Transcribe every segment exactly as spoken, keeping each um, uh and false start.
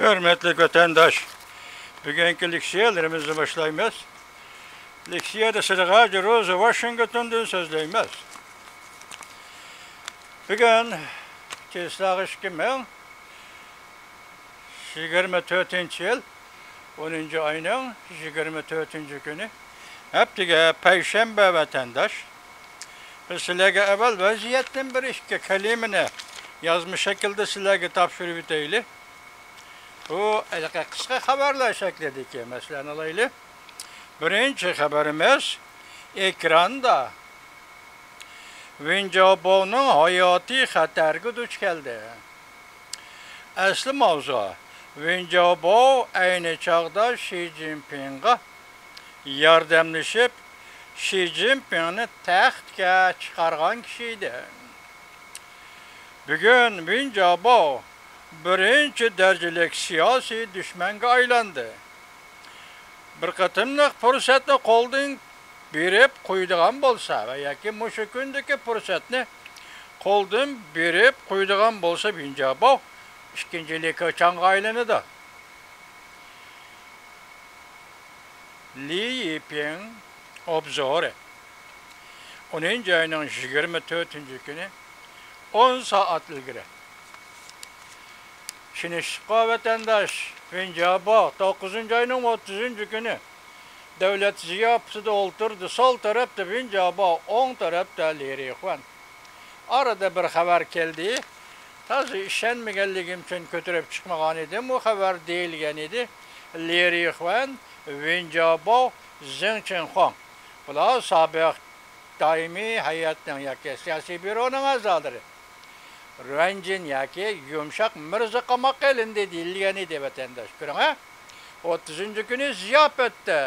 ھۆرمەتلىك ۋەتەنداش، بۈگۈنكى لېكسىيەلىرىمىزنى باشلايمىز. لېكسىيەدە سىلىغا روزا ۋاشىنگتوندىن سۆزلەيمىز. بۈگۈن چېسلاغ ئىككى مىڭ يىگىرمە تۆتىنچى يىل، ئونىنچى ئاينىڭ يىگىرمە تۆتىنچى كۈنى، ھەپتىگە پەيشەنبە ۋەتەنداش. بىز سىلەرگە ئەۋۋەل ۋەزىيەتتىن بىر ئىككى كەلىمىنى يازما شەكىلدە سىلەرگە تاپشۇرۇپ ئۆتەيلى. بۇ ھېلىقى قىسقا خەۋەرلەر شەكلىدىكى مەسىلىنى ئالايلى. بىرىنچى خەۋىرىمىز ئېكراندا. ۋېن جياۋباۋنىڭ ھاياتى خەتەرگە دۇچ كەلدى. ئەسلى ماۋزۇ، ۋېن جياۋباۋ ئەينى چاغدا شى جىنپىڭغا ياردەملىشىپ، شى جىنپىڭنى تەختكە چىقارغان كىشى ئىدى. بۈگۈن ۋېن جياۋباۋ بىرىنچى دەرىجىلىك سىياسىي دۈشمەنگە ئايلاندى. بىر قېتىملىق پۇرسەتنى قولدىن بېرىپ قويىدىغان بولسا ۋە ياكى مۇشۇ كۈندىكى پۇرسەتنى قولدىن بېرىپ قويىدىغان بولسا، ۋېن جياۋباۋ ئىككىنچى لى كېچاڭغا ئايلىنىدۇ. لى يىپىڭ ئوبزورى. ئونىنچى ئاينىڭ يىگىرمە تۆتىنچى كۈنى، ئون سائەت ئىلگىرى. چۈشىنىشلىكقۇ ۋەتەنداش، ۋېن جياۋباۋ توققۇزىنچى ئاينىڭ ئوتتۇزىنچى كۈنى دۆلەت زىياپىتىدە ئولتۇردى. سول تەرەپتە ۋېن جياۋباۋ، ئوڭ تەرەپتە لى رىخۇەن. ئارىدا بىر خەۋەر كەلدى. تازا ئىشەنمىگەنلىكىم ئۈچۈن كۆتۈرۈپ چىقمىغان ئىدىم. ئۇ خەۋەر دېيىلگەن ئىدى. لى رىخۇەن، ۋېن جياۋباۋ، زېڭ چىنخۇاڭ. بۇلار سابىق دائىمىي ھەيئەتنىڭ ياكى سىياسىي بيۇرونىڭ ئەزالىرى. رۇەنجىن ياكى يۇمشاق مىرزا قاماققا ئېلىندى دېيىلگەن ئىدى، ۋەتەنداش. كۆرۈڭە، ئوتتۇزىنچى كۈنى زىياپەتتە.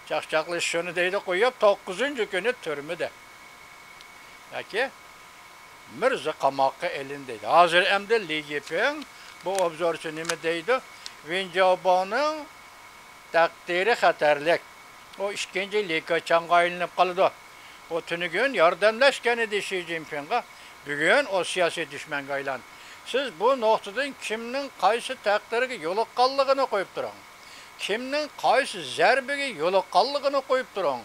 چاقچاقلىشىش شۇنى دەيدۇ، قويۇپ، توققۇزىنچى كۈنى تۈرمىدە. ياكى مىرزا قاماققا ئېلىندى. ھازىر ئەمدى لى يىپىڭ، بۇ ئوبزورچى نېمە دەيدۇ؟ ۋېن جياۋباۋنىڭ تەقدىرى خەتەرلىك. ئۇ ئىككىنچى لى كېچاڭغا ئايلىنىپ قالىدۇ. ئۇ تۈنۈگۈن ياردەملەشكەن ئىدى شى جىنپىڭغا. بۈگۈن ئۇ سىياسىي دۈشمەنگە ئايلاندى. سىز بۇ نۇقتىدىن كىمنىڭ قايسى تەقدىرگە يولۇققانلىقىنى قويۇپ تۇرۇڭ. كىمنىڭ قايسى زەربىگە يولۇققانلىقىنى قويۇپ تۇرۇڭ.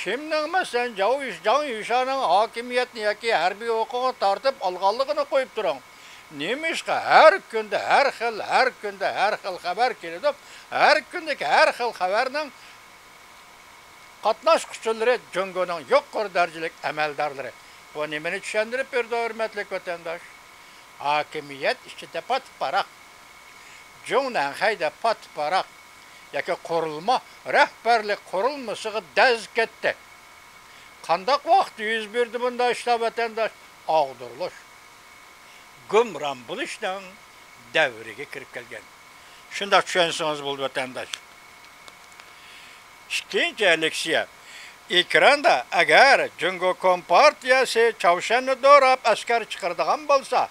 كىمنىڭ، مەسىلەن، جاۋ يۈش-، جاڭ يۈشانىڭ ھاكىمىيەتنى ياكى ھەربىي ھوقۇقىنى تارتىپ ئالغانلىقىنى قويۇپ تۇرۇڭ. نېمىشقا ھەر كۈندە ھەر خىل، ھەر كۈندە ھەر خىل خەۋەر كېلىدۇ؟ ھەر كۈندىكى ھەر خىل خەۋەرنىڭ قاتناشقۇچىلىرى جۇڭگونىڭ يۇقىرى دەرىجىلىك ئەمەلدارلىرى. بۇ نېمىنى چۈشەندۈرۈپ بېرىدۇ، ھۆرمەتلىك ۋەتەنداش؟ ھاكىمىيەت ئىچىدە پات-پاراق. جۇڭنەنخەيدە پات-پاراق. ياكى قۇرۇلما، رەھبەرلىك قۇرۇلمىسىغا دەز كەتتى. قانداق ۋاقىتتا يۈز بېرىدۇ بۇنداق ئىشلار، ۋەتەنداش؟ ئاغدۇرۇلۇش، گۇمران بولۇشنىڭ دەۋرىگە كىرىپ كەلگەن. شۇنداق چۈشەنسىڭىز بولدى، ۋەتەنداش. ئىككىنچى لېكسىيە. ئېكراندا، ئەگەر جۇڭگو كومپارتىيەسى چاۋشيەننى دوراپ ئەسكەر چىقىرىدىغان بولسا،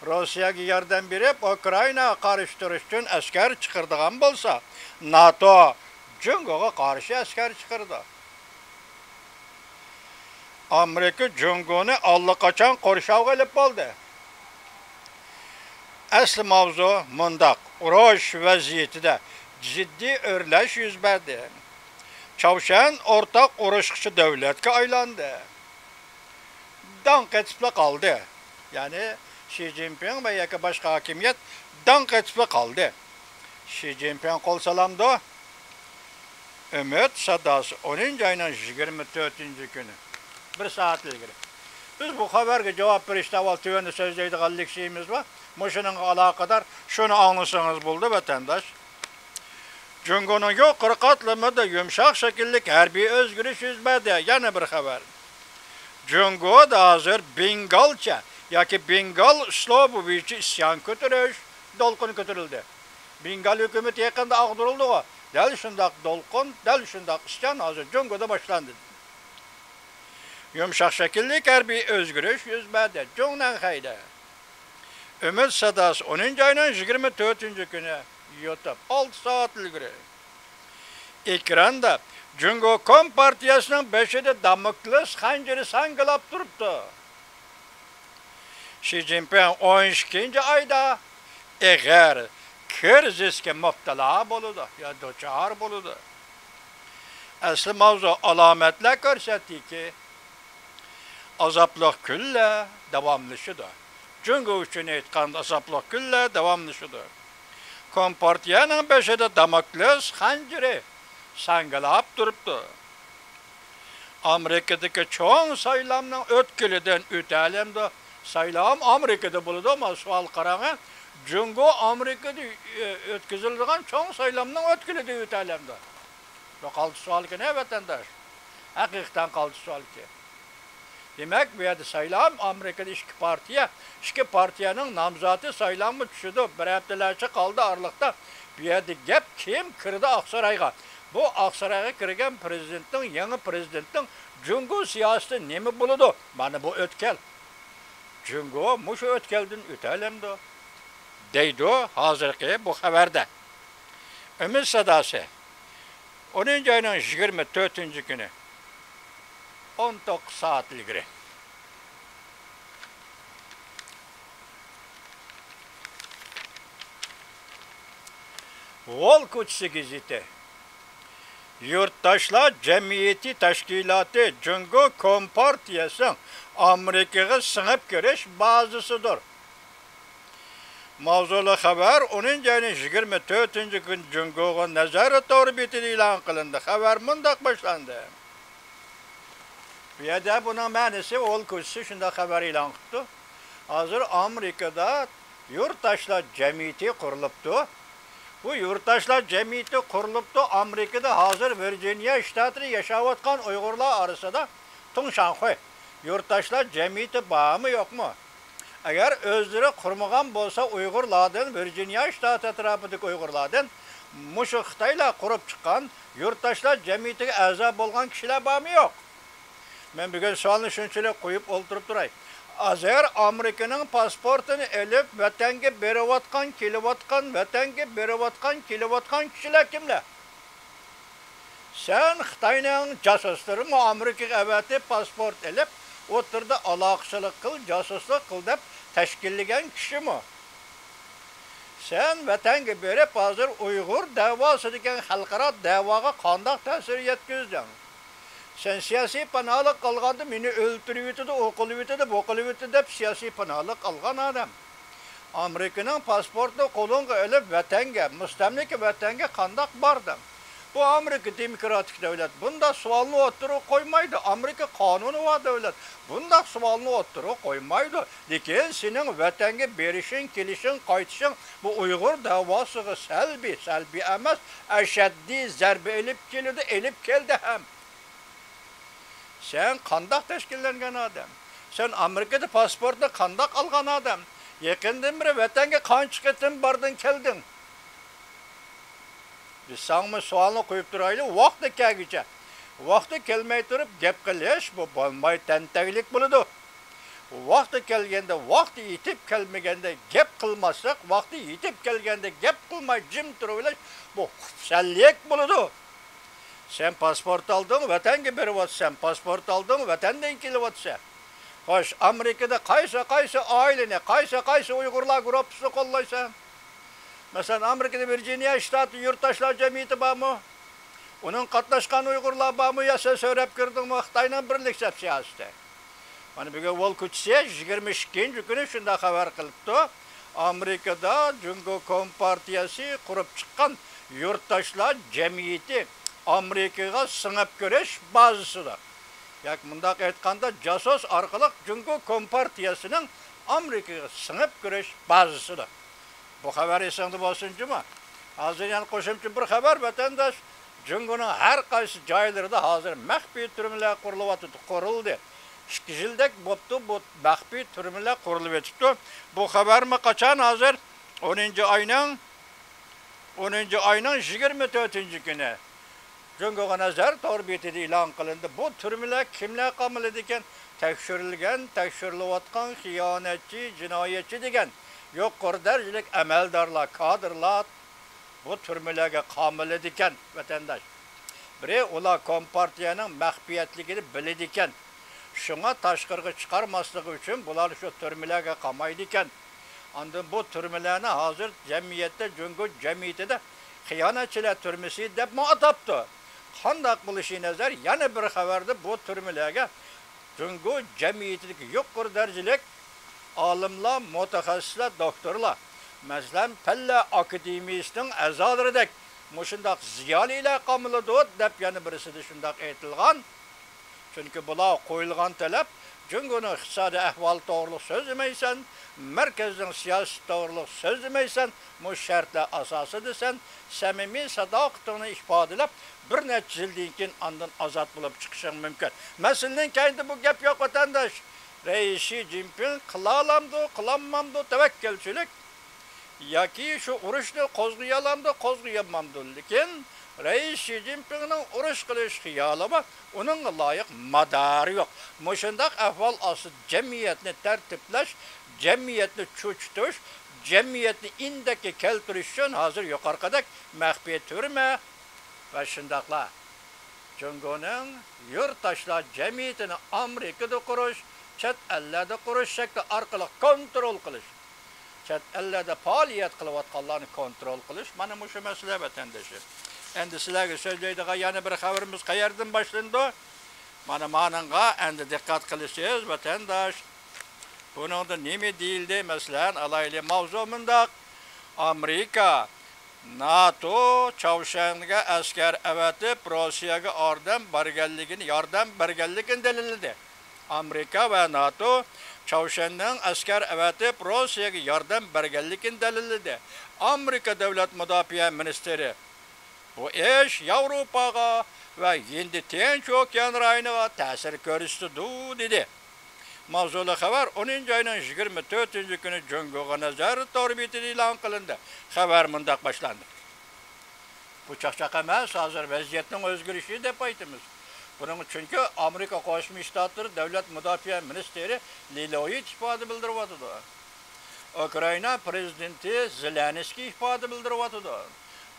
روسىيەگە ياردەم بېرىپ، ئۇكرائىناغا قارشى تۇرۇش ئۈچۈن ئەسكەر چىقىرىدىغان بولسا، ناتو جۇڭگوغا قارشى ئەسكەر چىقىرىدۇ. ئامېرىكا جۇڭگونى ئاللىقاچان قورشاۋغا ئېلىپ بولدى. ئەسلى ماۋزۇ مۇنداق، ئۇرۇش ۋەزىيىتىدە جىددىي ئۆرلەش يۈز بەردى. چاۋشيەن ئورتاق ئۇرۇشقۇچى دۆلەتكە ئايلاندى. داڭ قېتىپلا قالدى. يەنى شى جىنپىڭ ۋە ياكى باشقا ھاكىمىيەت داڭ قېتىپلا قالدى. شى جىنپىڭ قول سالامدۇ؟ ئۈمىد ساداسى، ئونىنچى ئاينىڭ يىگىرمە تۆتىنچى كۈنى، بىر سائەت ئىلگىرى. بىز بۇ خەۋەرگە جاۋاب بېرىشتە ئاۋۋال تۆۋەندە سۆزلەيدىغان لېكسىيىمىز بار. مۇشۇنىڭغا ئالاقىدار شۇنى ئاڭلىسىڭىز بولدى، ۋەتەنداش. جۇڭگونىڭ يۇقىرى قاتلىمىدا يۇمشاق شەكىللىك ھەربىي ئۆزگىرىش يۈز بەردى. يەنە بىر خەۋەر. جۇڭگودا ھازىر بېنگالچە ياكى بېنگال ئۇسلۇبى بويىچە ئىسيان كۆتۈرۈش دولقۇنى كۆتۈرۈلدى. بېنگال ھۆكۈمىتى يېقىندا ئاغدۇرۇلدىغۇ. دەل شۇنداق دولقۇن، دەل شۇنداق ئىسيان ھازىر جۇڭگودا باشلاندى. يۇمشاق شەكىللىك ھەربىي ئۆزگىرىش يۈز بەردى جۇڭنەنخەيدە. ئۈمىد ساداسى، ئونىنچى ئاينىڭ يىگىرمە تۆتىنچى كۈنى، يوتۇپ، ئالتە سائەت ئىلگىرى. ئېكراندا جۇڭگو كومپارتىيەسىنىڭ بېشىدا داموكلېس خەنجىرى ساڭگىلاپ تۇرۇپتۇ. شى جىنپىڭ ئون ئىككىنچى ئايدا ئېغىر، كىرىزىسكە مۇپتىلا بولىدۇ يا دۇچار بولىدۇ. ئەسلى ماۋزۇ ئالامەتلەر كۆرسەتتىكى، ئازابلىق كۈنلەر داۋاملىشىدۇ. جۇڭگو ئۈچۈن ئېيتقاندا، ئازابلىق كۈنلەر داۋاملىشىدۇ. كومپارتىيەنىڭ بېشىدا داموكلېس خەنجىرى ساڭگىلاپ تۇرۇپتۇ. ئامېرىكىدىكى چوڭ سايلامنىڭ ئۆتكىلىدىن ئۆتەلەمدۇ؟ سايلام ئامېرىكىدا بولىدۇ، مانا سوئال قاراڭە. جۇڭگو ئامېرىكىدا ئۆ-، ئۆتكۈزۈلىدىغان چوڭ سايلامنىڭ ئۆتكىلىدىن ئۆتەلەمدۇ؟ بۇ قالتىس سوئالكەن ھە، ۋەتەنداش. ھەقىقەتەن قالتىس سوئالكەن. دېمەك، بۇ يەردە سايلام ئامېرىكىدا ئىككى پارتىيە، ئىككى پارتىيەنىڭ نامزاتى سايلامغا چۈشىدۇ. بىر ھەپتىلەرچە قالدى ئارىلىقتا. بۇ يەردە گەپ كىم كىردى ئاقسارايغا؟ بۇ ئاقسارايغا كىرگەن پىرېزىدېنتنىڭ، يېڭى پىرېزىدېنتنىڭ جۇڭگو سىياسىتى نېمە بولىدۇ؟ مانا بۇ ئۆتكەل. جۇڭگو مۇشۇ ئۆتكەلدىن ئۆتەلەمدۇ؟ دەيدۇ ھازىرقى بۇ خەۋەردە. ئۈمىد ساداسى، ئونىنچى ئاينىڭ يىگىرمە تۆتىنچى كۈنى، ئون توققۇز سائەت ئىلگىرى. ۋول كوچىسى گېزىتى. يۇرتداشلار جەمئىيىتى تەشكىلاتى جۇڭگو كومپارتىيەسىنىڭ ئامېرىكىغا سىڭىپ كىرىش بازىسىدۇر. ماۋزۇلۇق خەۋەر ئونىنچى ئاينىڭ يىگىرمە تۆتىنچى كۈنى جۇڭگوغا نەزەر تور بېتىدە ئېلان قىلىندى. خەۋەر مۇنداق باشلاندى. بۇ يەردە بۇنىڭ مەنىسى، ۋول كوچىسى شۇنداق خەۋەر ئېلان قىپتۇ. ھازىر ئامېرىكىدا يۇرتداشلار جەمئىيىتى قۇرۇلۇپتۇ. بۇ يۇرتداشلار جەمئىيىتى قۇرۇلۇپتۇ. ئامېرىكىدا ھازىر ۋىرجىنىيە شتاتىدا ياشاۋاتقان ئۇيغۇرلار ئارىسىدا تۇڭشاڭخۇي يۇرتداشلار جەمئىيىتى بارمۇ، يوقمۇ؟ ئەگەر ئۆزلىرى قۇرمىغان بولسا، ئۇيغۇرلاردىن، ۋىرجىنىيە شتاتى ئەتراپىدىكى ئۇيغۇرلاردىن مۇشۇ خىتايلار قۇرۇپ چىققان يۇرتداشلار جەمئىيىتىگە ئەزا بولغان كىشىلەر بارمۇ، يوق؟ مەن بۈگۈن سوئالنى شۇنچىلىك قويۇپ ئولتۇرۇپ تۇراي. ھازىر ئامېرىكىنىڭ پاسپورتىنى ئېلىپ، ۋەتەنگە بېرىۋاتقان، كېلىۋاتقان، ۋەتەنگە بېرىۋاتقان، كېلىۋاتقان كىشىلەر كىملەر؟ سەن خىتاينىڭ جاسۇسلىرىمۇ ئامېرىكىغا ئەۋەتىپ، پاسپورت ئېلىپ، ئوتتۇرىدا ئالاقىچىلىق قىل، جاسۇسلۇق قىل دەپ تەشكىللىگەن كىشىمۇ؟ سەن ۋەتەنگە بېرىپ، ھازىر ئۇيغۇر دەۋاسى دېگەن خەلقئارا دەۋاغا قانداق تەسىر يەتكۈزدۈڭ؟ سەن سىياسىي پاناھلىق ئالغاندا مېنى ئۆلتۈرۈۋېتىدۇ، ئۇ قىلىۋېتىدۇ، بۇ قىلىۋېتىدۇ دەپ سىياسىي پاناھلىق ئالغان ئادەم. ئامېرىكىنىڭ پاسپورتىنى قولۇڭغا ئېلىپ، ۋەتەنگە، مۇستەملىكە ۋەتەنگە قانداق باردىڭ؟ بۇ ئامېرىكا دېموكراتىك دۆلەت، بۇنداق سوئالنى ئوتتۇرىغا قويمايدۇ. ئامېرىكا قانۇنى بار دۆلەت، بۇنداق سوئالنى ئوتتۇرىغا قويمايدۇ. لېكىن سېنىڭ ۋەتەنگە بېرىشىڭ، كېلىشىڭ، قايتىشىڭ بۇ ئۇيغۇر دەۋاسىغا سەلبىي، سەلبىي ئەمەس، ئەشەددىي زەربە ئېلىپ كېلىدۇ، ئېلىپ كەلدى ھەم. سەن قانداق تەشكىللەنگەن ئادەم؟ سەن ئامېرىكىدا پاسپورتنى قانداق ئالغان ئادەم؟ يېقىندىن بېرى ۋەتەنگە قانچە قېتىم باردىڭ، كەلدىڭ؟ بىز ساڭىمۇ سوئالنى قويۇپ تۇرايلى، ۋاقتى كەلگۈچە. ۋاقتى كەلمەي تۇرۇپ گەپ قىلىش، بۇ بولماي تەنتەگلىك بولىدۇ. ۋاقتى كەلگەندە ۋاقتى يېتىپ كەلمىگەندە گەپ قىلماسلىق، ۋاقتى يېتىپ كەلگەندە گەپ قىلماي جىم تۇرۇۋېلىش، بۇ خۇپسەنلىك بولىدۇ. سەن پاسپورت ئالدىڭ، ۋەتەنگە بېرىۋاتىسەن، پاسپورت ئالدىڭ، ۋەتەندىن كېلىۋاتىسەن. خوش، ئامېرىكىدا قايسى، قايسى ئائىلىنى، قايسى، قايسى ئۇيغۇرلار گۇرۇپپىسىنى قوللايسەن؟ مەسىلەن، ئامېرىكىدا ۋىرجىنىيە شتاتى يۇرتداشلار جەمئىيىتى بارمۇ؟ ئۇنىڭ قاتناشقان ئۇيغۇرلار بارمۇ يا سەن سۆرەپ كىردىڭمۇ؟ خىتاينىڭ بىرلىكچە سىياسىتى. مانا بۈگۈن ۋول كوچىسى يىگىرمە ئىككىنچى كۈنى شۇنداق خەۋەر قىلىپتۇ. ئامېرىكىدا جۇڭگو كومپارتىيەسى قۇرۇپ چىققان يۇرتداشلار جەمئىيىتى ئامېرىكىغا سىڭىپ كىرىش بازىسىدۇر. ياكى مۇنداق ئېيتقاندا، جاسۇس ئارقىلىق جۇڭگو كومپارتىيەسىنىڭ ئامېرىكىغا سىڭىپ كىرىش بازىسىدۇر. بۇ خەۋەر ئېسىڭدە بولسۇن جۇمۇ. ھازىر يەنە قوشۇمچە بىر خەۋەر، ۋەتەنداش. جۇڭگونىڭ ھەر قايسى جايلىرىدا ھازىر مەخپىي تۈرمىلەر قۇرۇلۇۋاتىدۇ، قۇرۇلدى. ئىككى يىلدەك بوپتۇ، بۇ مەخپىي تۈرمىلەر قۇرۇلۇۋېتىپتۇ. بۇ خەۋەرمۇ قاچان ھازىر؟ ئونىنچى ئاينىڭ، ئونىنچى ئاينىڭ يىگىرمە تۆتىنچى كۈنى. جۇڭگوغا نەزەر تور بېتىدە ئېلان قىلىندى. بۇ تۈرمىلەر كىملەر قامىلىدىكەن؟ تەكشۈرۈلگەن، تەكشۈرۈلۈۋاتقان خىيانەتچى، جىنايەتچى دېگەن يۇقىرى دەرىجىلىك ئەمەلدارلار، كادىرلار بۇ تۈرمىلەرگە قامىلىدىكەن، ۋەتەنداش. بىرى، ئۇلار كومپارتىيەنىڭ مەخپىيەتلىكىنى بىلىدىكەن. شۇڭا تاشقىرىغا چىقارماسلىقى ئۈچۈن بۇلارنى شۇ تۈرمىلەرگە قامايدىكەن. ئاندىن بۇ تۈرمىلەرنى ھازىر جەمئىيەتتە، جۇڭگو جەمئىيىتىدە خىيانەتچىلەر تۈرمىسى دەپمۇ ئاتاپتۇ. قانداق بولۇشى نەزەر، يەنە بىر خەۋەردە بۇ تۈرمىلەرگە جۇڭگو جەمئىيىتىدىكى يۇقىرى دەرىجىلىك ئالىملار، مۇتەخەسسىسلەر، دوكتورلار، مەسىلەن، پەنلەر ئاكادېمىيىسىنىڭ ئەزالىرىدەك مۇشۇنداق زىيالىيلار قامىلىدۇ، دەپ يەنە بىرسىدە شۇنداق ئېيتىلغان. چۈنكى بۇلار قويۇلغان تەلەپ، جۇڭگونىڭ ئىقتىسادىي ئەھۋالى توغرۇلۇق سۆزلىمەيسەن، مەركەزنىڭ سىياسىتى توغرۇلۇق سۆزلىمەيسەن، مۇشۇ شەرتلەر ئاساسىدا سەن سەمىمىي ساداقىتىڭنى ئىپادىلەپ، بىر نەچچە يىلدىن كېيىن ئاندىن ئازاد بولۇپ چىقىشىڭ مۇمكىن. مەسىلىنىڭ كەينىدە بۇ گەپ يوق، ۋەتەنداش. رەئىس شى جىنپىڭ قىلالامدۇ، قىلالمامدۇ، تەۋەككۈلچىلىك ياكى شۇ ئۇرۇشنى قوزغىيالامدۇ، قوزغىيالمامدۇ؟ لېكىن رەئىس شى جىنپىڭنىڭ ئۇرۇش قىلىش خىيالى بار، ئۇنىڭغا لايىق مادارى يوق. مۇشۇنداق ئەھۋال ئاستىدا جەمئىيەتنى تەرتىپلەش، جەمئىيەتنى چۆچۈتۈش، جەمئىيەتنى ئىندەككە كەلتۈرۈش ئۈچۈن ھازىر يۇقىرىقىدەك مەخپىي تۈرمە ۋە شۇنداقلا جۇڭگونىڭ يۇرتداشلار جەمئىيىتىنى ئامېرىكىدا قۇرۇش، چەت ئەللەردە قۇرۇش شەكلى ئارقىلىق كونترول قىلىش، چەت ئەللەردە پائالىيەت قىلىۋاتقانلارنى كونترول قىلىش، مانا مۇشۇ مەسىلە، ۋەتەندىشى. ئەمدى سىلەرگە سۆزلەيدىغان يەنە بىر خەۋىرىمىز قەيەردىن باشلىنىدۇ؟ مانا مانىڭغا ئەمدى دىققەت قىلىسىز، ۋەتەنداش. بۇنىڭدا نېمە دېيىلدى؟ مەسىلەن، ئالايلى، ماۋزۇ مۇنداق: ئامېرىكا، ناتو چاۋشيەنگە ئەسكەر ئەۋەتىپ، روسىيەگە ياردەم بەرگەنلىكىنى، ياردەم بەرگەنلىكىنى دەلىللىدى. ئامېرىكا ۋە ناتو چاۋشيەننىڭ ئەسكەر ئەۋەتىپ، روسىيەگە ياردەم بەرگەنلىكىنى دەلىللىدى. ئامېرىكا دۆلەت مۇداپىئە مىنىستىرى، بۇ ئىش ياۋروپاغا ۋە ھىندى تىنچ ئوكيان رايونىغا تەسىر كۆرسىتىدۇ، دېدى. ماۋزۇلۇق خەۋەر ئونىنچى ئاينىڭ يىگىرمە تۆتىنچى كۈنى جۇڭگوغا نەزەر تور بېتىدە ئېلان قىلىندى. خەۋەر مۇنداق باشلاندى. بۇ چاقچاق ئەمەس، ھازىر ۋەزىيەتنىڭ ئۆزگىرىشى دەپ ئېيتىمىز. بۇنىڭ چۈنكى ئامېرىكا قوشما شتاتلىرى دۆلەت مۇداپىئە مىنىستىرى للويىد ئىپادە بىلدۈرۈۋاتىدۇ. ئۇكرائىنا پىرېزىدېنتى زېلېنسكىي ئىپادە بىلدۈرۈۋاتىدۇ.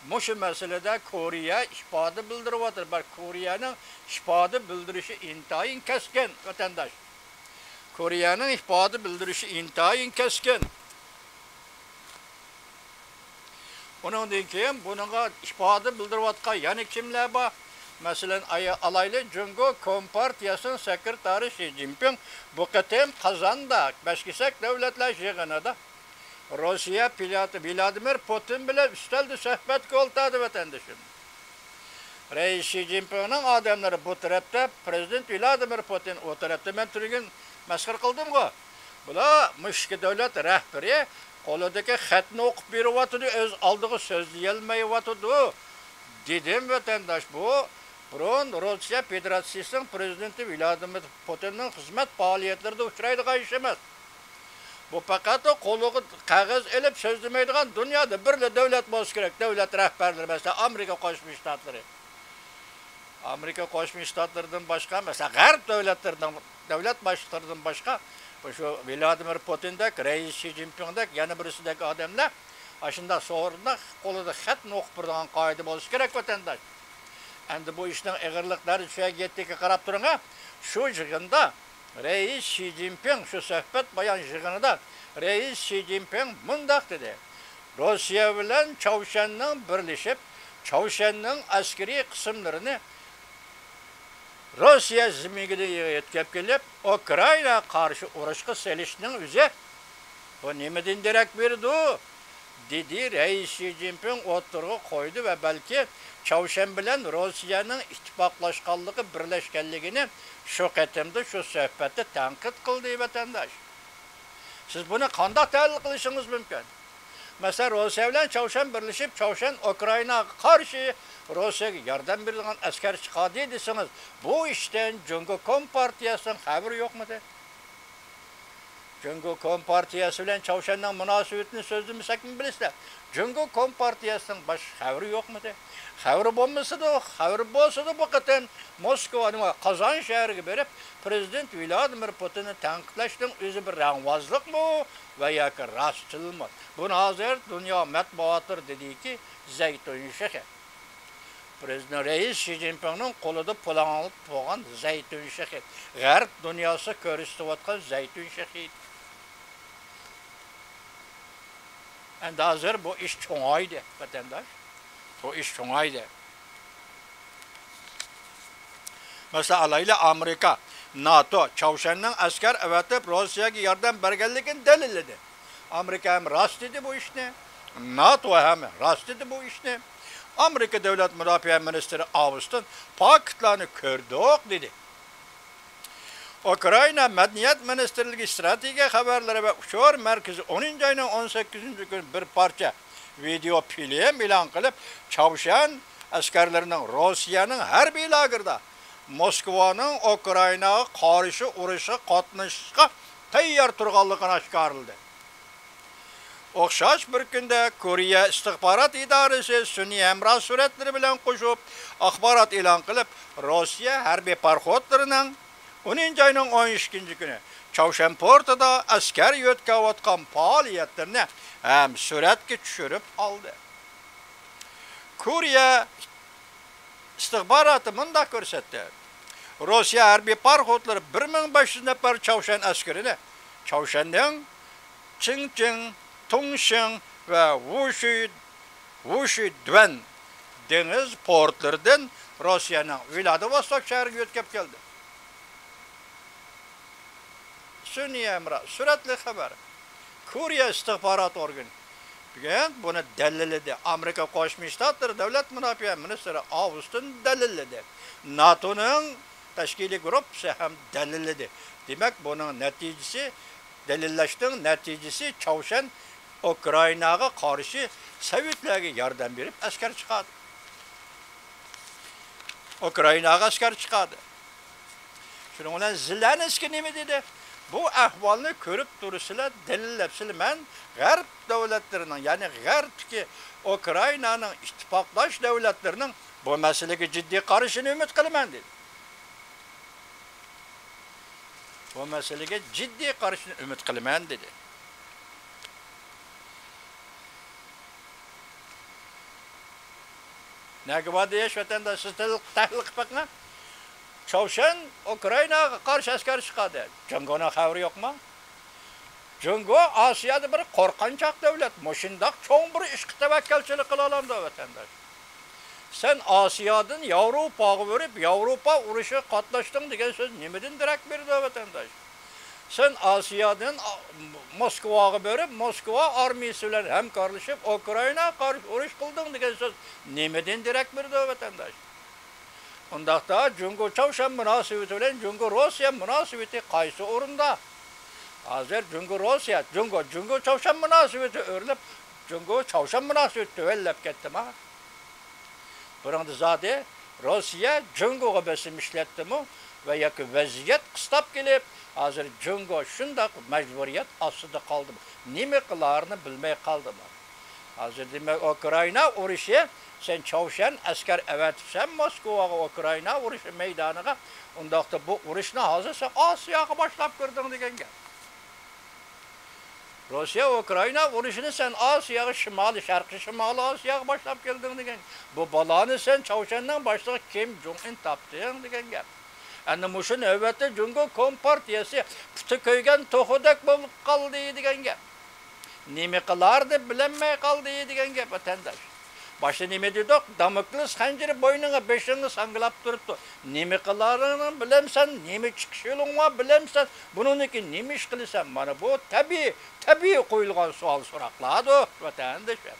مۇشۇ مەسىلىدە كورېيە ئىپادە بىلدۈرۈۋاتىدۇ. بىر كورېيەنىڭ ئىپادە بىلدۈرۈشى ئىنتايىن كەسكىن، ۋەتەنداش. كورېيەنىڭ ئىپادە بىلدۈرۈشى ئىنتايىن كەسكىن. ئۇنىڭدىن كېيىن بۇنىڭغا ئىپادە بىلدۈرۈۋاتقان يەنە كىملەر بار؟ مەسىلەن، ئاي-، ئالايلى، جۇڭگو كومپارتىيەسىنىڭ سېكرېتارى شى جىنپىڭ بۇ قېتىم قازاندا بەش كېسەك دۆلەتلەر يىغىنىدا روسىيە پىلاتى ۋلادىمىر پۇتىن بىلەن ئۈستەلدە سۆھبەتكە ئولتۇردى، ۋەتەندىشىم. رەئىس شى جىنپىڭنىڭ ئادەملىرى بۇ تەرەپتە، پىرېزىدېنت ۋلادىمىر پۇتىن ئۇ تەرەپتە، مەن تۈنۈگۈن مەسخىرە قىلدىمغۇ. بۇلار مۇشۇ ئىككى دۆلەت رەھبىرى قولىدىكى خەتنى ئوقۇپ بېرىۋاتىدۇ، ئۆز ئالدىغا سۆزلىيەلمەيۋاتىدۇ، دېدىم، ۋەتەنداش. بۇ بۇرۇن روسىيە فېدېراتسىيىسىنىڭ پىرېزىدېنتى ۋلادىمىر پۇتىننىڭ خىزمەت پائالىيەتلىرىدە ئۇچرايدىغان ئىش ئەمەس. بۇ پەقەت قولىغا قەغەز ئېلىپ سۆزلىمەيدىغان، دۇنيادا بىرلا دۆلەت بولسا كېرەك، دۆلەت رەھبەرلىرى، مەسىلەن، ئامېرىكا قوشما شتاتلىرى. ئامېرىكا قوشما شتاتلىرىدىن باشقا، مەسىلەن، غەرب دۆلەتلىرىنىڭ دۆلەت باشلىقلىرىدىن باشقا، مۇشۇ ۋلادىمىر پۇتىندەك، رەئىس شى جىنپىڭدەك، يەنە بىرسىدەك ئادەملەر ئاشۇنداق سورۇندا قولىدا خەتنى ئوقۇپ بېرىدىغان قائىدە بولسا كېرەك، ۋەتەنداش. ئەمدى بۇ ئىشنىڭ ئېغىرلىق دەرىجىسى يەتكەنلىكىگە قاراپ تۇرۇڭ، ھە. شۇ يىغىندا رەئىس شى جىنپىڭ، شۇ سۆھبەت بايان يىغىنىدا رەئىس شى جىنپىڭ مۇنداق دېدى: روسىيە بىلەن چاۋشيەننىڭ بىرلىشىپ، چاۋشيەننىڭ ئەسكىرىي قىسىملىرىنى روسىيە زېمىنىگە يۆتكەپ كېلىپ، ئۇكرائىناغا قارشى ئۇرۇشقا سېلىشنىڭ ئۆزى، بۇ نېمىدىن دېرەك بېرىدۇ؟ دېدى رەئىس شى جىنپىڭ ئوتتۇرىغا قويدى ۋە بەلكى چاۋشيەن بىلەن روسىيەنىڭ ئىتتىپاقلاشقانلىقى، بىرلەشكەنلىكىنى شۇ قېتىمدا، شۇ سۆھبەتتە تەنقىد قىلدى، ۋەتەنداش. سىز بۇنى قانداق تەھلىل قىلىشىڭىز مۇمكىن؟ مەسىلەن، روسىيە بىلەن چاۋشيەن بىرلىشىپ، چاۋشيەن ئۇكرائىناغا قارشى روسىيەگە ياردەم بېرىدىغان ئەسكەر چىقاردى دېسىڭىز، بۇ ئىشتىن جۇڭگو كومپارتىيەسىنىڭ خەۋىرى يوقمىدى؟ جۇڭگو كومپارتىيەسى بىلەن چاۋشيەننىڭ مۇناسىۋىتىنى سۆزلىمىسەكمۇ بىلىسىلەر، جۇڭگو كومپارتىيەسىنىڭ باشقا خەۋىرى يوقمىدى؟ خەۋىرى بولمىسىدۇ، خەۋىرى بولسىدۇ، بۇ قېتىم موسكۋا، نېمە، قازان شەھىرىگە بېرىپ، پىرېزىدېنت ۋلادىمىر پۇتىننى تەنقىدلەشنىڭ ئۆزى بىر رەڭۋازلىقمۇ ۋە ياكى راستچىلمۇ؟ بۇنى ھازىر دۇنيا مەتبۇئاتلىرى دېدىكى زەيتۇن شېخى. پىرېزىدېنت رەئىس شى جىنپىڭنىڭ قولىدا پۇلاڭلاپ تۇرغان زەيتۇن شېخى. غەرب دۇنياسى كۆرسىتىۋاتقان زەيتۇن شېخى. ئەمدى ھازىر بۇ ئىش چوڭايدى، ۋەتەنداش. بۇ ئىش چوڭايدى. مەسىلەن، ئالايلى، ئامېرىكا، ناتو چاۋشيەننىڭ ئەسكەر ئەۋەتىپ، روسىيەگە ياردەم بەرگەنلىكىنى دەلىللىدى. ئامېرىكا ھەم راست دېدى بۇ ئىشنى، ناتو ھەم راست دېدى بۇ ئىشنى. ئامېرىكا دۆلەت مۇداپىئە مىنىستىرى ئاۋستىن پاكىتلارنى كۆردۇق دېدى. ئۇكرائىنا مەدەنىيەت مىنىستىرلىكى ئىستراتېگىيە خەۋەرلىرى ۋە ئۇچۇر مەركىزى ئونىنچى ئاينىڭ ئون سەككىزىنچى كۈنى بىر پارچە ۋىدېئو فىلىم ئېلان قىلىپ، چاۋشيەن ئەسكەرلىرىنىڭ روسىيەنىڭ ھەربىي لاگېرىدا موسكۋانىڭ ئۇكرائىناغا قارشى ئۇرۇشقا قاتنىشىشقا تەييار تۇرغانلىقىنى ئاشكارىلىدى. ئوخشاش بىر كۈندە كورېيە ئىستىخبارات ئىدارىسى سۈنئىي ھەمراھ سۈرەتلىرى بىلەن قوشۇپ، ئاخبارات ئېلان قىلىپ، روسىيە ھەربىي پاراخوتلىرىنىڭ ئونىنچى ئاينىڭ ئون ئىككىنچى كۈنى چاۋشيەن پورتىدا ئەسكەر يۆتكەۋاتقان پائالىيەتلىرىنى ھەم سۈرەتكە چۈشۈرۈپ ئالدى. كورېيە ئىستىخباراتى مۇنداق كۆرسەتتى: روسىيە ھەربىي پاراخوتلىرى بىر مىڭ بەش يۈز نەپەر چاۋشيەن ئەسكىرىنى چاۋشيەننىڭ چىڭچىڭ، تۇڭشىڭ ۋە ۋۇشۈي، ۋۇشۈيدۈەن دېڭىز پورتلىرىدىن روسىيەنىڭ ۋلادىۋوستوك شەھىرىگە يۆتكەپ كەلدى. سۈنئىي ھەمراھ سۈرەتلىك خەۋەر. كورېيە ئىستىخبارات ئورگىنى بۈگۈن بۇنى دەلىللىدى. ئامېرىكا قوشما شتاتلىرى دۆلەت مۇداپىئە مىنىستىرى ئاۋستىن دەلىللىدى. ناتونىڭ تەشكىلىي گۇرۇپپىسى ھەم دەلىللىدى. دېمەك، بۇنىڭ نەتىجىسى، دەلىللەشنىڭ نەتىجىسى، چاۋشيەن ئۇكرائىناغا قارشى سوۋېتلەرگە ياردەم بېرىپ ئەسكەر چىقاردى. ئۇكرائىناغا ئەسكەر چىقاردى. شۇنىڭ بىلەن زېلېنسكىي نېمە دېدى؟ بۇ ئەھۋالنى كۆرۈپ تۇرىسىلەر، دەلىللەپسىلەر، مەن غەرب دۆلەتلىرىنىڭ، يەنى غەربتىكى ئۇكرائىنانىڭ ئىتتىپاقداش دۆلەتلىرىنىڭ بۇ مەسىلىگە جىددىي قارىشىنى ئۈمىد قىلىمەن، دېدى. بۇ مەسىلىگە جىددىي قارىشىنى ئۈمىد قىلىمەن، دېدى. نەگە باردى ئىش، ۋەتەنداش؟ سىز تەھلىل، تەھلىل قىلىپ بېقىڭ. چاۋشيەن ئۇكرائىناغا قارشى ئەسكەر چىقاردى. جۇڭگونىڭ خەۋىرى يوقمۇ؟ جۇڭگو ئاسىيادا بىر قورقۇنچاق دۆلەت. مۇشۇنداق چوڭ بىر ئىشقا تەۋەككەلچىلىك قىلالامدۇ، ۋەتەنداش؟ سەن ئاسىيادىن ياۋروپاغا بېرىپ، ياۋروپا ئۇرۇشىغا قاتناشتىڭ دېگەن سۆز نېمىدىن دېرەك بېرىدۇ، ۋەتەنداش؟ سەن ئاسىيادىن، ئا، موسكۋاغا بېرىپ، موسكۋا ئارمىيىسى بىلەن ھەمكارلىشىپ، ئۇكرائىناغا قارشى ئۇرۇش قىلدىڭ دېگەن سۆز نېمىدىن دېرەك بېرىدۇ، ۋەتەنداش؟ ئۇنداقتا جۇڭگو چاۋشيەن مۇناسىۋىتى بىلەن جۇڭگو روسىيە مۇناسىۋىتى قايسى ئورۇندا؟ ھازىر جۇڭگو روسىيە، جۇڭگو، جۇڭگو چاۋشيەن مۇناسىۋىتى ئۆرلەپ، جۇڭگو چاۋشيەن مۇناسىۋىتى تۆۋەنلەپ كەتتىما؟ بۇنىڭدا زادى روسىيە جۇڭگوغا بېسىم ئىشلەتتىمۇ ۋە ياكى ۋەزىيەت قىستاپ كېلىپ، ھازىر جۇڭگو شۇنداق مەجبۇرىيەت ئاستىدا قالدىمۇ؟ نېمە قىلارىنى بىلمەي قالدىمۇ؟ ھازىر دېمەك، ئۇكرائىنا ئۇرۇشى، سەن چاۋشيەن ئەسكەر ئەۋەتىپسەن موسكۋاغا، ئۇكرائىنا ئۇرۇشى مەيدانىغا، ئۇنداقتا بۇ ئۇرۇشنى ھازىر سەن ئاسىياغا باشلاپ كىردىڭ دېگەن گەپ. روسىيە ئۇكرائىنا ئۇرۇشىنى سەن ئاسىياغا، شىمالىي، شەرقىي شىمالىي ئاسىياغا باشلاپ كەلدىڭ دېگەن. بۇ بالانى سەن چاۋشيەننىڭ باشلىقى كىم جۇڭ ئىن تاپتىڭ دېگەن گەپ. ئەنە مۇشۇ نۆۋەتتە جۇڭگو كومپارتىيەسى پۇتى كۆيگەن توخۇدەك بولۇپ قالدى دېگەن گەپ. نېمە قىلارنى بىلەلمەي قالدى دېگەن گەپ، ۋەتەنداش. باشتا نېمە دېدۇق؟ داموكلېس خەنجىرى بوينۇڭغا، بېشىڭغا ساڭگىلاپ تۇرۇپتۇ. نېمە قىلارىڭنى بىلەمسەن؟ نېمە چىقىش يولۇڭ بار بىلەمسەن؟ بۇنىڭدىن كېيىن نېمە ئىش قىلىسەن؟ مانا بۇ تەبىئىي، تەبىئىي قويۇلغان سوئال سوراقلاردۇ، ۋەتەندىشىم.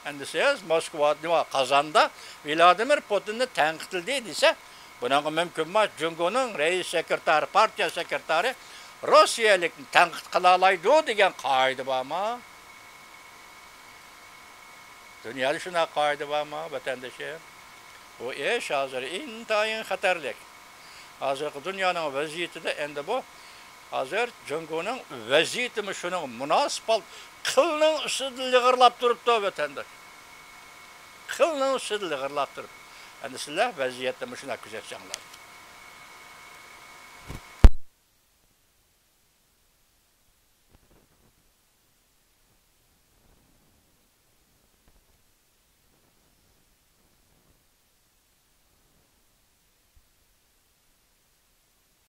ئەمدى سىز موسكۋا، نېمە، قازاندا ۋلادىمىر پۇتىننى تەنقىدلىدى دېسە، بۇنىڭغا مۇمكىنما؟ جۇڭگونىڭ رەئىس سېكرېتارى، پارتىيە سېكرېتارى روسىيەلىكنى تەنقىد قىلالايدۇ دېگەن قائىدە بارمۇ؟ دۇنيادا شۇنداق قائىدە بارمۇ، ۋەتەندىشىم؟ بۇ ئىش ھازىر ئىنتايىن خەتەرلىك. ھازىرقى دۇنيانىڭ ۋەزىيىتىدە ئەمدى بۇ، ھازىر جۇڭگونىڭ ۋەزىيىتىمۇ شۇنىڭغا مۇناسىپ ھال قىلنىڭ ئۈستىدە لىغىرلاپ تۇرۇپتۇ، ۋەتەنداش. قىلنىڭ ئۈستىدە لىغىرلاپ تۇرۇپ. ئەمدى سىلەر ۋەزىيەتنى مۇشۇنداق كۆزەتسەڭلار.